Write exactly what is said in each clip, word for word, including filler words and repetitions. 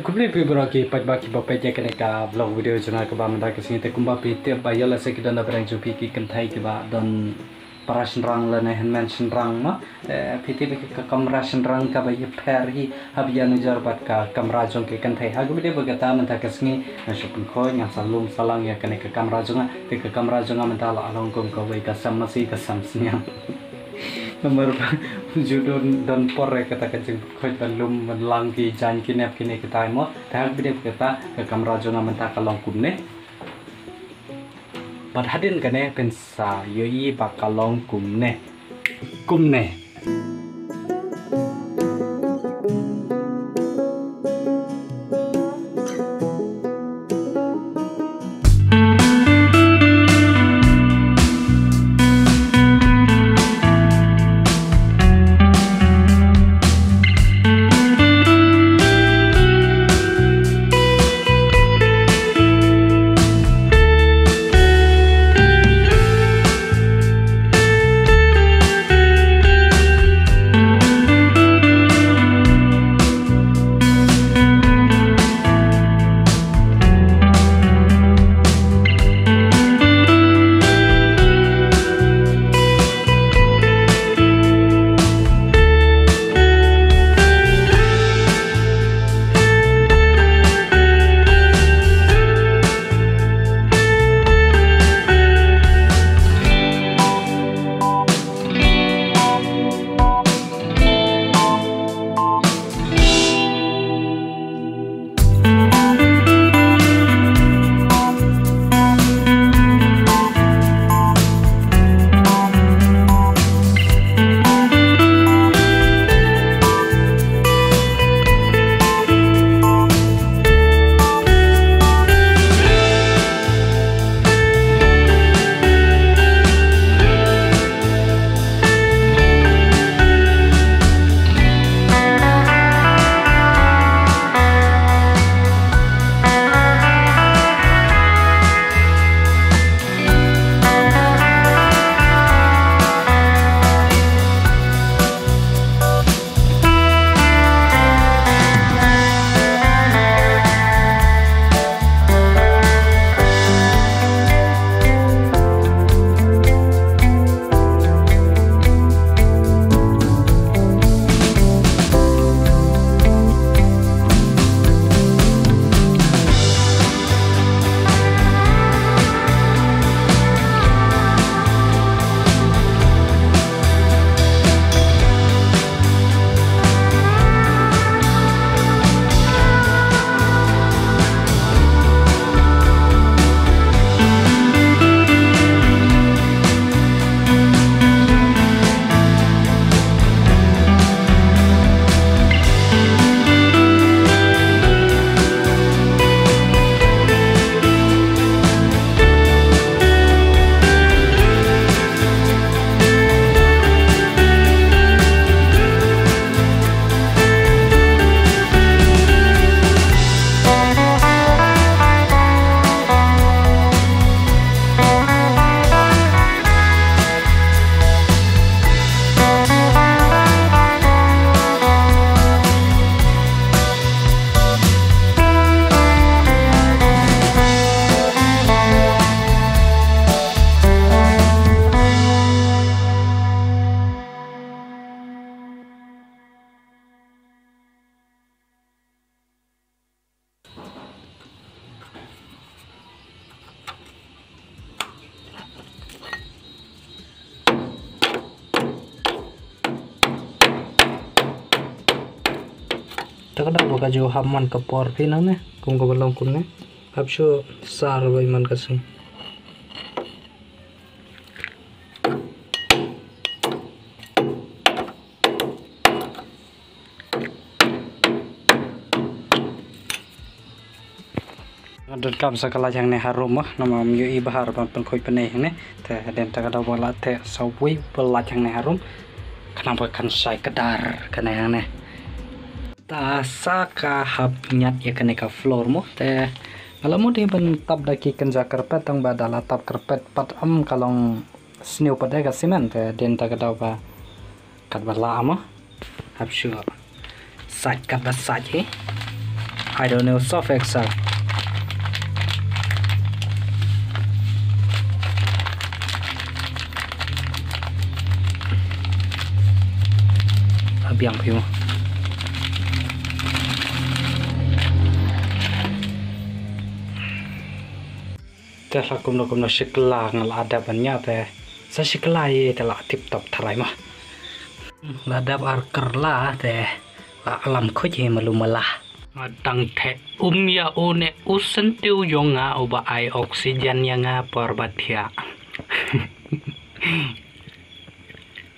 Khublei phi baroh ki paidbah kiba peit ïa kane ka vlog video jong nga kaba mynta ka sngi. Te kumba phi tip ba ïa la se ki don da pdeng jong phi ki kynthei kiba don para shynrang lane hynmen shynrang mo. Te phi tip ka kamra shynrang kaba ïapher hi haba ïanujor bad ka kamra jong ki kynthei. Ha kaba ïadei bad kata mynta ka sngi nga shu pynkhuid, ngan sa lum sa lang ïa kane ka kamra jong nga. Te ka kamra jong nga mynta la long kum kawei ka sem masi ka sem sniang. Namar ba ju don, don por ïa kata ka jingpynkhuid ban lum ban lang ki jaiñ ki nep kine kitai mo. Te ha kaba ïadei bad kata ka kamra jong nga mynta ka long kumne. Bad hadien kane phin sa ïohi ba ka long kumne. Kumne. Ta ka dak ba ka ju hap man ka por phi nangne, kum kaba long kumne. Hap shu sar ba i man ka sngi. Nga donkam sa ka light hangne harum mo, namar ym ïohi bha haba pynkhuid pynneh hangne. Te hadien ta ka daw ba la theh sa wei ba light hangne harum. Khnang ba kan shai kdar kane hangne. Ta sa ka hap ñiat ïa kane ka floor mo. Te nga la mut hi ban tap da ki kynja carpet, tang ba da la tap carpet pat ym ka long sniew pat de ka cement. Te hadien ta ka daw ba katba lah mo. Hap shu sait katba sait hi. I don't know, Surf Excel. Abiang phi mo. Te la kumno kumno shikla nga la dep ban nya te. Sa shikla ye te la tip top tharai ma. La dep ar kyrla te la alam khuj he malu mala. Nga dang the um ya u ne u sentiu yong nga uba ai oxygen ya nga por ba thiah.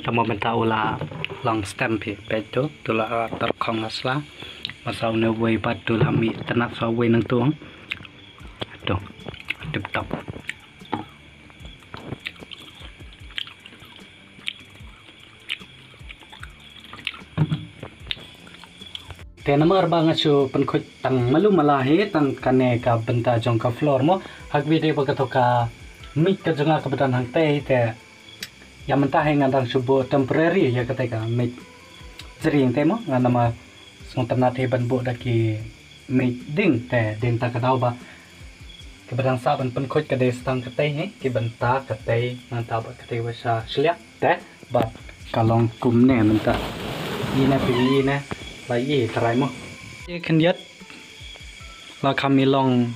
Tamo benta u la long stem phi peit tu, tu la, uh, tor khong la sla. Masa u ne wei pat tu la mi tenat sa wei nang tu. Tu. Tip top. Te namar ba nga shu pynkhuid tang malu mala hi tang kane ka bynta jong ka floor mo. Ha ka video ba ka to ka mic ka jong nga ka ba don hangtei te. Ïa mynta hi nga dang shu buh temporary ïa katei ka mic jring te mo, nga namar sngewtynnat hi ban buh da ki mic ding te dei ta ka daw ba. Ka ba dang sah ban pynkhuid ka dei sa tang katei hi, ki bynta katei nangta bad katei ba sha shliah te bad ka long kumne mynta. Ine phi ine la i trai mo. Ïa khyndiat la kham i long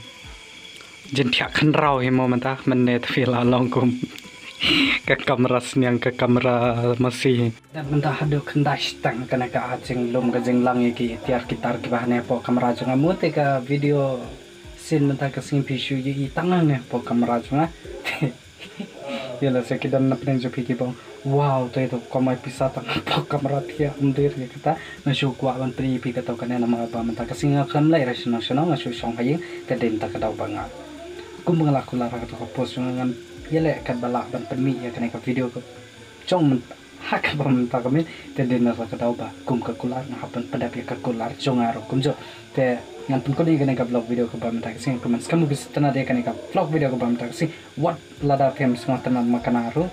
jin thiah khynraw hi mo mynta mynne te phi la long kum ka kamra sniang ka kamra masi. Dep mynta haduh khyndai shiteng kane ka, ah, jinglum ka jinglang ïa ki tiar ki tar kiba hane hapoh kamra jong nga. Mut te ka video scene mynta ka sngi phi shu ïohi tang hangne hapoh kamra jong nga. Ïa lehse ki don na pdeng jong phi kiba ong, wow, to ïa to kamai pisa tang hapoh kamra thiah ym dei ïa kata. Nga shu kwah ban pyni ïa phi kato kane namar ba mynta ka sngi nga khlem leit ra shnong shnong, nga shu shong ha ïing te dei mynta ka daw ba nga. Kumba nga la kular ha kato ka post jong nga, ngan ïaleh katba lah ban pynmih ïa kane ka video ka jong mynta. Ha kaba mynta ka miet te dei na ka daw ba kum ka kular nga hap ban pyndep ïa ka kular jong nga ruh kumjuh. Te ngan pynkut ïa kane ka vlog video kaba mynta ka sngi, kumne skhem ba phi sngewtynnat ïa kane ka vlog video kaba mynta ka sngi. Wat lada phim sngewtynnat ma kane ruh,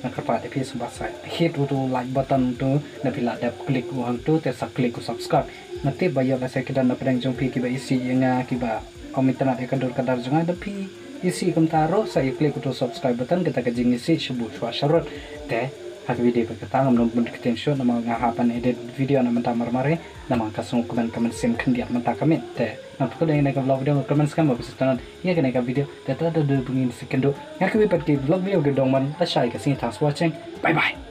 nga kyrpad ïa phi sngewbha sa hit u tu like button tu, lada phi la dep click u hangtu te sa click u subscribe. Nga tip ba ïoh lehse ki don na pdeng jong phi kiba isih ïa nga, kiba ym itynnat ïa ka dur ka dar jong nga, lada phi isih kumta ruh sa ïa click u tu subscribe button, kata ka jingisih shu buh shuwa sharud. Te ha ka video ba kata ngam long bun ktien shuh namar nga hap ban edit video na mynta marmar hi namar ka sngewkmen ka mynsiem khyndiat mynta ka miet. Te ngan pynkut ïa kane ka vlog video, nga kyrmen skhem ba phi sngewtynnat ïa kane ka video. Te ta da du bangin sa kynduh ïa kiwei pat ki vlog video ki dong ban lashai ka sngi. Thanks for watching. Bye bye.